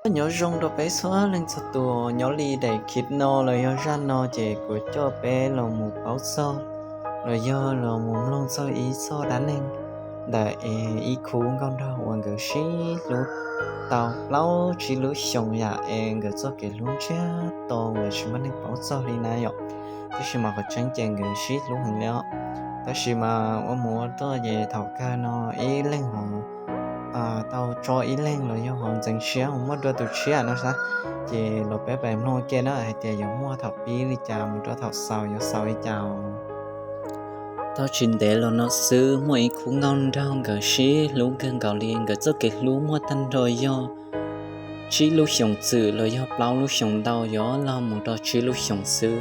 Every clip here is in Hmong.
Nyob zoo rau peb txhua leej txhua tus nyob li daim clip no los yog zaj no ces kuv coj peb los mus paub txog los yog los mus mloog txog ib txoj dab neeg ntawm ib khub nkauj nraug uas nkawd sib hlub tau plaub tsib lub xyoos yam es nkawd txoj kev hlub ntsiag to uas tsis muaj neeg paub txog li na yom. Tab sis mas qhov tseeb ces nkawd sib hlub heev li os. Tab sis mas ua mus ua tuaj ces thaum kawg no ib leeg ho tau tso ib leeg los yog ho ntxeev siab mus muaj dua tus tshiab no xwb. Ces los peb pais mloog ua ke na hais tias yuav muaj thaum pib li cas mus rau thaum xaus yuav xaus li cas. Tau tsis ntev los no xwb muaj ib khub nkauj nraug nkawd sib hlub kawg nkaus li, nkawd txoj kev hlub muaj tag nrho yog tsib lub xyoos txwm los yog plaub lub xyoos ntau yuav los mus rau tsib lub xyoos xwb.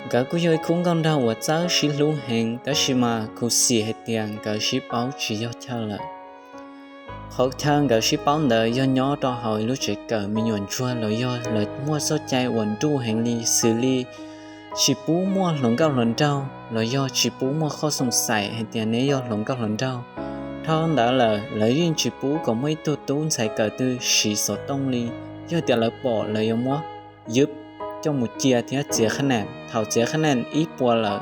Nkawd kuj yog ib khub nkauj nraug uas txawj sib hlub heev, tab sis mas khuv xim hais tias nkawd sib paub tsis yog chaw lawm. Qhov chaw nkawd sib paub ntawd yog nyob rau hauv lub tsev kawm me nyuam ntsuag los yog lawv muaj txoj cai uas nruj heev li, xws li tsis pub muaj hluas nkauj hluas nraug los yog tsis pub muaj qhov xoom xaim hais tias neb yog hluas nkauj hluas nraug. Dhau ntawd lawm lawv yeej tsis pub kom muaj ib tug tub ntxhais kawm twg siv xov tooj li. Yog tias lawv pom lawv yuav muab ywb coj mus cia thiab txiav qhab nees. Thaum txiav qhab nees ib puas lawm,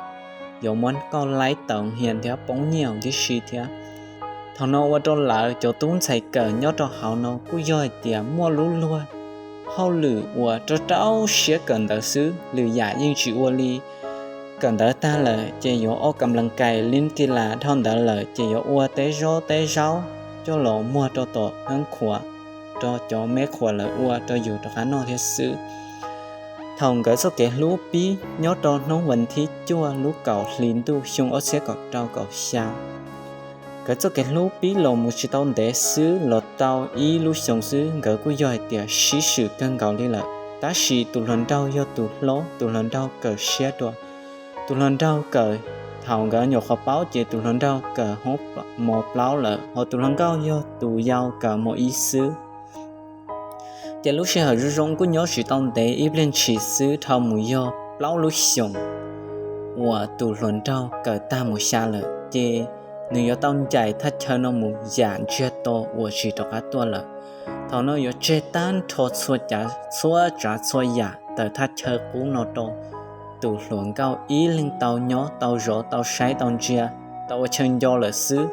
yuav muab koj laib tawm hias thiab poob nyiaj huv tib si thiab. Thaum no ua rau lawv cov tub ntxhais kawm nyob rau hauv no kuj yog hais tias muaj lub luag hauj lwm uas rau rau siab kawm ntawv xwb, lwm yam yeej tsis ua li. Kawm ntawv tag lawm ces yuav ua kam las kais li ki las, dhau ntawd lawm ces yuav ua teb zaub teb zaub coj los muag rau tom hab qhuas, rau cov me qhuas lawv ua rau yus rov qab noj thiab xwb. Thaum nkawd txoj kev hlub pib nyob rau hnub vas thib cuaj lub kaum hli ntuj xyoo ob txhiab kaum rau kaum xya, nkawd txoj kev hlub pib los mus tsis tau ntev xwb, los tau ib lub xyoo xwb nkawd kuj yog hais tias sib swm kawg nkaus li lawm. Tab sis tus hluas nraug yog tus hlob, tus hluas nraug kawm siab dua. Tus hluas nraug kawm, thaum nkawd nyuam qhuav paub ces tus hluas nraug kawm hoob mos plaub lawm, ho tus hluas nkauj yog tus yau kawm mos ib xwb. Ces lub sij hawm zoo zoo kuj nyob tsis tau ntev ib pliag ntshis xwb, dhau mus yog plaub lub xyoos uas tus hluas nraug kawm tag mus xya lawm, ces nws yuav tau ncaim thaj chaw no mus yam ntsiag to uas tsis rov qab tuaj lawm. Thaum no yuav tseg tag nrho txhua tsav txhua yam tawm thaj chaw qub no rau tus hluas nkauj ib leeg tau nyob tau zov tau saib tau ntsia, tau ua chaw nco lawm xwb.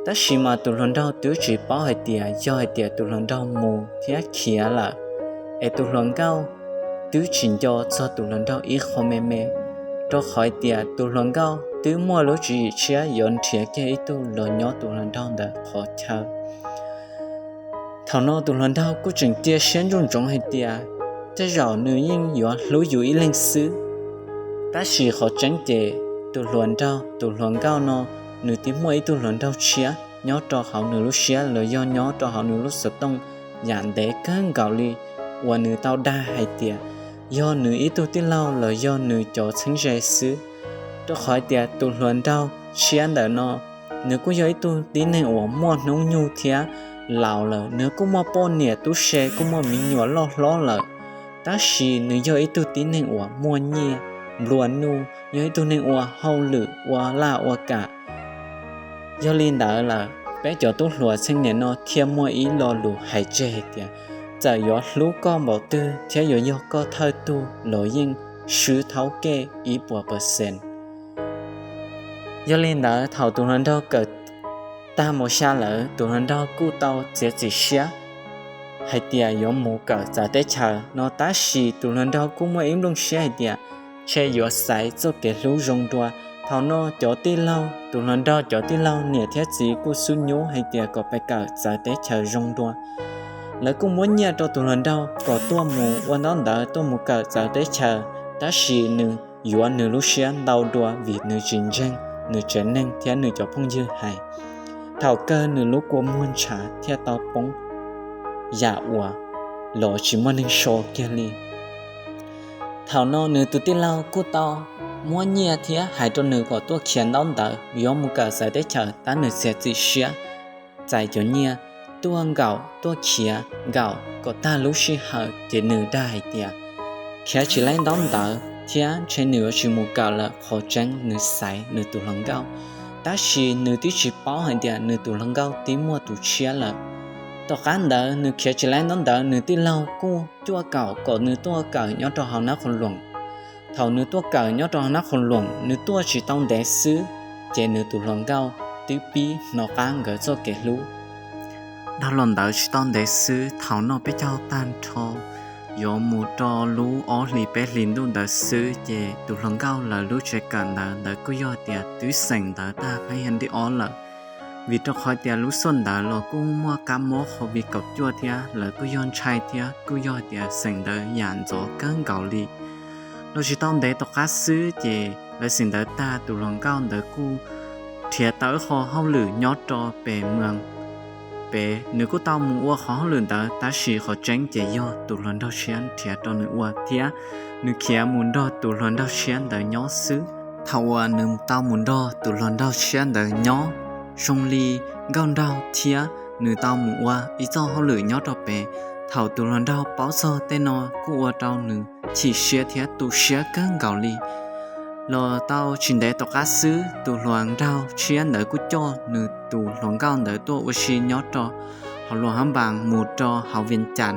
Tab sis mas tus hluas nraug twb tsis paub hais tias yog hais tias tus hluas nraug mus thiab khiav lawm, es tus hluas nkauj twb tsis nco txog tus hluas nraug ib qho me me, rau qhov hais tias tus hluas nkauj twb muaj lub tswv yim tshiab yuav nrhiav kiag ib tug los nyob tus hluas nraug ntawd qhov chaw. Thaum no tus hluas nraug kuj tseem cia siab ntsooj ntsoov hais tias tej zaum nws yeej yuav hlub yus ib leeg xwb. Tab sis qhov tseeb ces tus hluas nraug, tus hluas nkauj no, nws twb muaj ib tug hluas nraug tshiab nyob rau hauv nws lub siab los yog nyob rau hauv nws lub xov tooj yam ntev kawg nkaus li, uas nws tau dag hais tias yog nws ib tug tij laug los yog nws cov txheeb ze xwb. Rau qhov hais tias tus hluas nraug tshiab ntawm no, nws kuj yog ib tug tib neeg uas muaj hnub nyoog thiab laus lawm, nws kuj muaj poj niam tub se, kuj muaj me nyuam loj hlob lawm. Tab sis nws yog ib tug tib neeg uas muaj nyiaj nplua nuj, yog ib tug neeg ua hauj lwm ua laj ua kam. Yog li ntawd lawm, peb cov tub hluas txheej niam no thiaj muaj ib lo lus hais tseg hais tias, txawm yuav hlub koj npaum twg thiab yuav yog koj thawj tug los yeej swb thaub kej ib puas percent. Yog li ntawd, thaum tus hluas nraug kawm tag mos xya lawm, tus hluas nraug kuj tau txiav txim siab hais tias yuav mus kawm txawv teb chaws no, tab sis tus hluas nraug kuj muaj ib nplooj siab hais tias ntshe yuav xaiv txoj kev hlub zoo dua. Thaum no cov tij laug, tus hluas nraug cov tij laug niam thiab txiv kuj xub nyub hais tias kom pes kawm txawv teb chaws zoo dua. Lawv kuj muab nyiaj rau tus hluas nraug kom tuaj mus ua ntaub ntawv tuaj mus kawm txawv teb chaws, tab sis nws yuav nws lub siab ntau dua vim nws tsis ntseeg nws tsev neeg thiab nws cov phooj ywg hais. Thaum kawg nws lub kua muag ntshav thiaj tau poob yam uas los tsis muaj neeg so kiag li. Thaum no nws tus tij laug kuj tau muab nyiaj thiab hais rau nws kom tuaj khiav ntaub ntawv yuav mus kawm txawv teb chaws, tab nws txiav txim siab txais cov nyiaj tuaj nkaum tuaj khiav nkaum kom tag lub sij hawm, ces nws dag hais tias khiav tsis laib ntaub ntawv thiab ntshe nws yuav tsis mus kawm lawm, qhov tseeb nws xaiv nws tus hluas nkauj. Tab sis nws twb tsis paub hais tias nws tus hluas nkauj twb muaj tus tshiab lawm. Tom qab ntawd nws khiav tsis laib ntaub ntawv, nws tij laug kuj cuaj kaum kom nws tuaj kawm nyob rau hauv nab qhus luam. Thaum nws tuaj kawm nyob rau hauv nab qhus luam, nws tuaj tsis tau ntev xwb, ces nws tus hluas nkauj twb pib hnov qab nkawd txoj kev hlub. Dhau los ntawd tsis tau ntev xwb, thaum noj peb caug tag nrho yuav mus rau lub ob hlis peb hlis ntuj ntawd xwb, ces tus hluas nkauj lawv lub tsev kawm ntawd ntawd kuj yog tias twb xeem ntawv tag pheej yog nti ob lawm. Vim rau qhov tias lub xyoo ntawd los kuj muaj kab mob COVID kaum cuaj thiab, lawv kuj yog ntshai thiab kuj yog tias xeem ntawv yam ntxov kawg nkaus li. Los tsis tau ntev tom qab xwb ces lawv xeem ntawv tag, tus hluas nkauj ntawd kuj nrhiav tau ib qho hauj lwm nyob rau pem moos pem, nws kuj tau mus ua qhov hauj lwm ntawd, tab sis qhov tseeb ces yog tus hluas nraug tshiab nrhiav rau nws ua thiab nws khiav mus nrog tus hluas nraug tshiab ntawd nyob xwb. Thaum uas nws tau mus nrog tus hluas nraug tshiab ntawd nyob zoo li nkauj nraug thiab, nws tau mus ua ib txoj hauj lwm nyob rau pem. Thaum tus hluas nraug paub txog tej no kuj ua rau nws chim siab thiab tu siab kawg nkaus li. Los tau tsis ntev tom qab xwb, tus hluas nraug tshiab ntawd kuj coj nws tus hluas nkauj ntawd tuaj ua si nyob rau hauv Luam Hab Npaas mus rau hauv Vias Cas,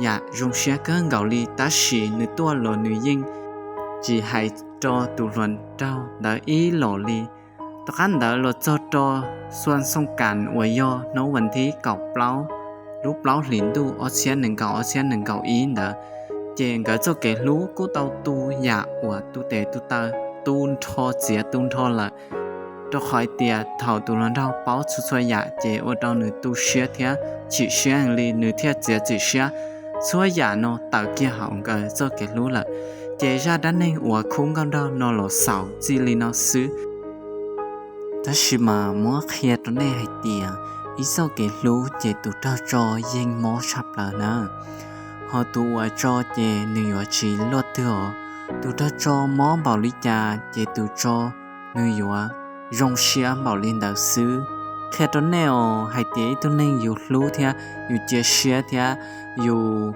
yam zoo siab kawg nkaus li, tab sis nws tuaj los nws yeej tsis hais rau tus hluas nraug ntawd ib los li. Tom qab ntawd los txog rau xuas xooj kas uas yog hnub vas thib kaum plaub lub plaub hlis ntuj ob txhiab nees nkaum ob txhiab nees nkaum ib ntawd, ces nkawd txoj kev hlub kuj tau tu yam uas tu tes tu taw, tu nrho txiav tu nrho lawm. Rau qhov hais tias thaum tus hluas nraug paub txhua txhua yam ces ua rau nws tu siab thiab chim siab heev li, nws thiaj txiav txim siab txhua yam no tawm kiag hauv nkawd txoj kev hlub lawm. Ces zaj dab neeg uas khub nkauj nraug no los xaus txij li no xwb. Tab sis mas muab qhia rau nej hais tias ib txoj kev hlub ces tus raug tso yeej mob tshaj plaws na. Ho tus uas tso ces nws yuav tsis luaj twg os. Tus raug tso mob npaum li cas ces tus tso nws yuav zoo siab npaum li ntawd xwb. Qhia rau nej os hais tias ib tug neeg yus hlub thiab yus cia siab thiab yus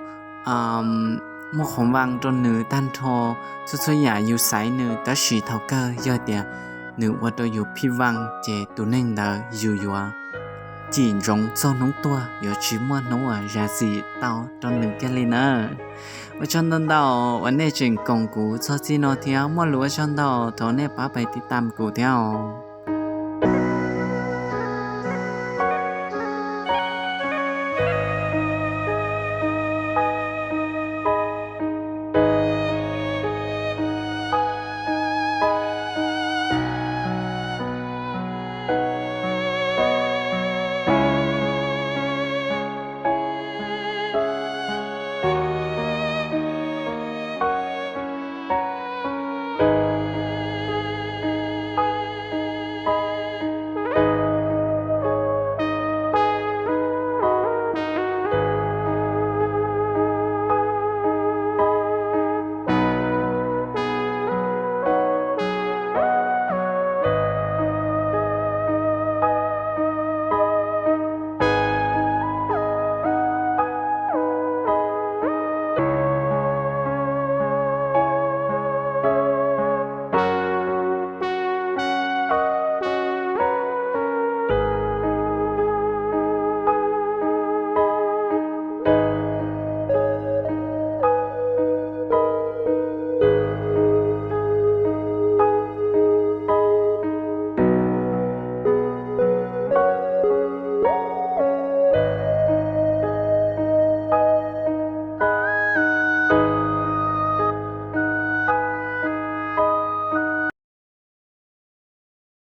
muaj qhov vaj rau nws tag nrho, txhua txhua yam yus xaiv nws, tab sis thaum kawg yog tias nws ua rau yus phij vaj ces tus neeg ntawd yus yuav cim ntsoov txog hnub tuag, yuav tsis muaj hnub uas zam txim tau rau nws kiag li na. Ua tsaug ntau ntau uas nej tseem koom kuv txog txij no thiab muaj lus ua tsaug ntau, thov nej pab pais tiv tam kuv thiab os.